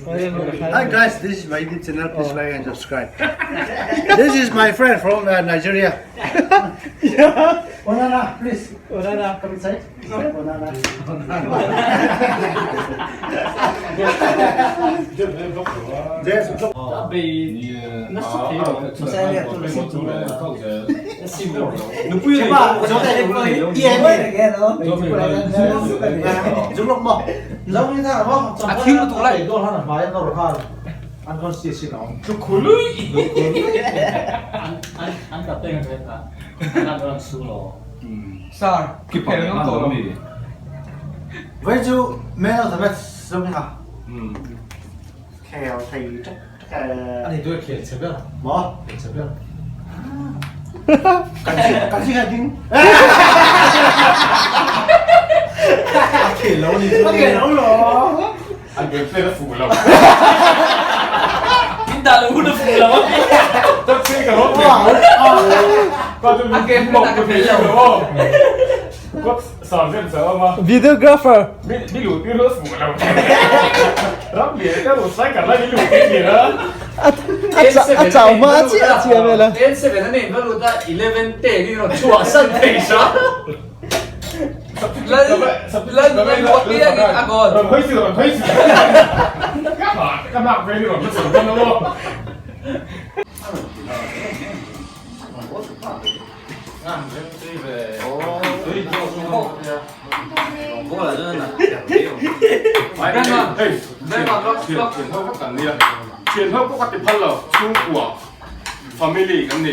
Hi guys, this is my YouTube channel. Please like and subscribe. This is my friend from uh, Nigeria. yeah. Onana, please. Onana, come inside. Onana. A thil lutuk lai. Sir, ki phel ngam tawh lo. Vậy chú man of the match giống như nào? Khel thei chắc chắc Ani tu khel chhe ber. Maw? Khel chhe ber. Kan si kan si khai ding. A khel lo ni chu. A khel lo lo. An game play a fuh lo. Min dah lo hun a fuh lo. Tak se ka rawt ve. A game play a khel lo. Kawt sergeant sa awm a. Videographer. Mi mi luh tir lo fuh lo. Ram lian ka ru striker lai mi luh tir thin a. A chau hma chiah chiah vel a. Ten seven a nei va lut a eleven ten in rawn chhuah san thei hram. Lal lal lal luah piang in a goal. Rawn hawi si rawn hawi si. Ka ka nak vel hi rawn la chawlh dawn lo aw. Thian ho pawh ka ti phal lo chhungkua family kan ni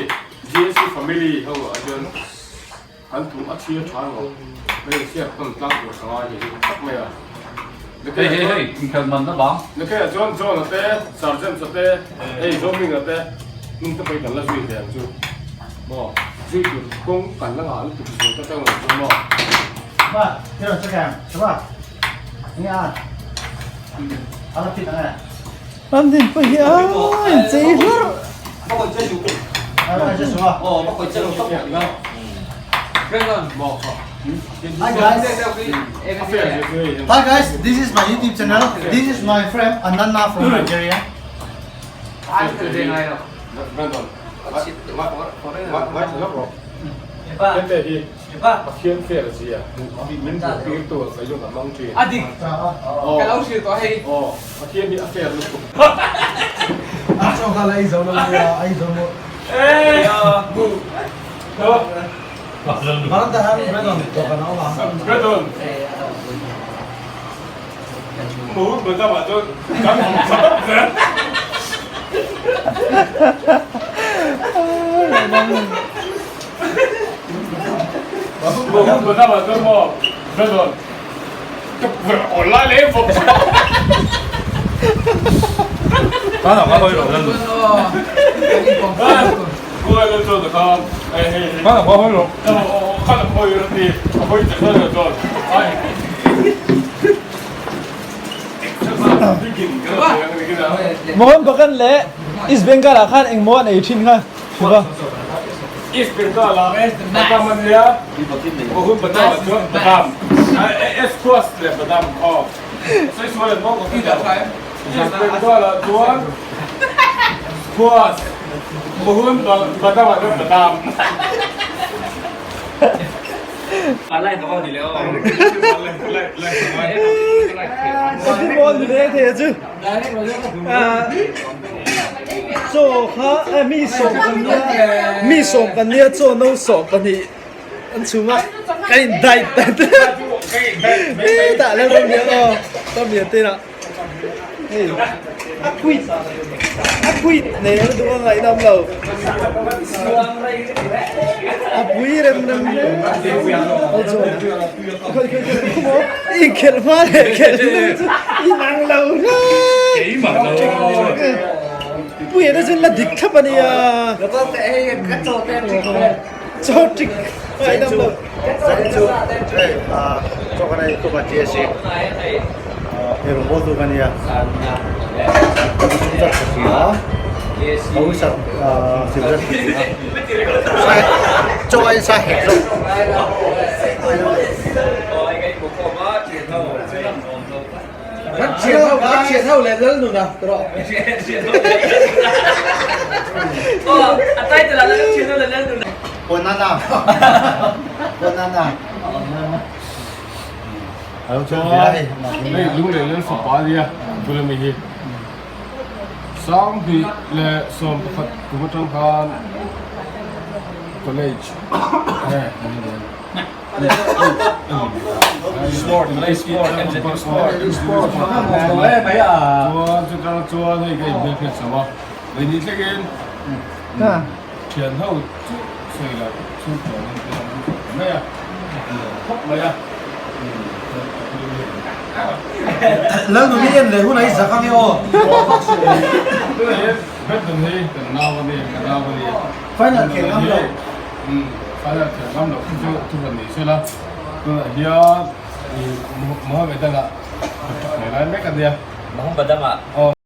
GSC family ho ah chuan kan thu a chhia tha emaw hei chhiat tawn tlang tur ka ngai hi tak mai a Nikhaiah chuan John-a te Sergeant-a te hei Zohminga te hnung te pawhin kan la zui ve ang chu maw zui tur kawng kan la ngah lutuk zual ta tang lo chu maw. Ba, thế rồi chắc hàng, đúng không? Nghe à? À là thịt này. An din pawh hi a inchei hlurh. À, là chết xuống à? Hi guys. Hi guys, this is my YouTube channel. This is my friend Anana from Nigeria. Pathian fair zia min hmuh tir tu a sawi a mang thin. A dik ka lo hrilh tawh hei. Aw Pathian hi a fair lutuk. A chaw kha la ei zo lo nia, ei zo maw. Varanda hian Brandon dawhkan a awm a. Brandon. Mohun Bagan ah chuan kan awm tha tawp zel. Mohun Bagan ah chuan maw Brandon ka pur awl lai leh em bawk. Mohun Bagan leh East Bengal ah khan engmaw an ei thin kha Shiva. East Bengal ah badam an nia Mohun Bagan ah chuan badam squash leh badam aw sawi sual an mawng East Bengal ah chuan squash Mohun Bagan ah chuan badam. Mawn ni leh thei a chu. Chaw kha mi sawm kan nia mi sawm kan nia chaw no sawm pahnih an chhung a ka in dai dat hetah leh ram lian aw ram lian te inah hei a quit a quit nei lo duh a ngaihnawm lo a pui rem rem hle aw chuan khawi khawi khawi khaw maw inkhelh hma leh khelh hnu chu inang lo hle. Puia te chuan la dik thlap a nia. Chaw trick ngaihdam lo. Zain chu hei chaw kan ei khawp a GSC hei rawn bawl tu ka nia ka chung zat ka hria a wisat sil zat ka hria chaw a insa hek zawk. Kan thian ho kan thian ho leh lal nun a tawh. A title ah kan thian ho leh lal nun a. Banana banana alo chuan ve a hei hei lung leh lal fapa ania bula mi hi 21 leh 11 kum atang khan college Sport, Malay sport, MZU sport. Chuan chu tang chuan hei ka inhmel hriat chho a, lei ni thlengin thian ho chu sawi loh chhung chuan in te an chhuah ta mai a, khawp mai a. Lalnuni en leh hunah i zak ange aw. Tunah hian Badminton hi kan nau a ni, ka nau a ni. Final khel ngam lo. Final khel ngam lo khi chu thu hran ni sela. Tunah hian Mohammedan ah contract nei lai mek a nia. Mohammedan ah. Aw.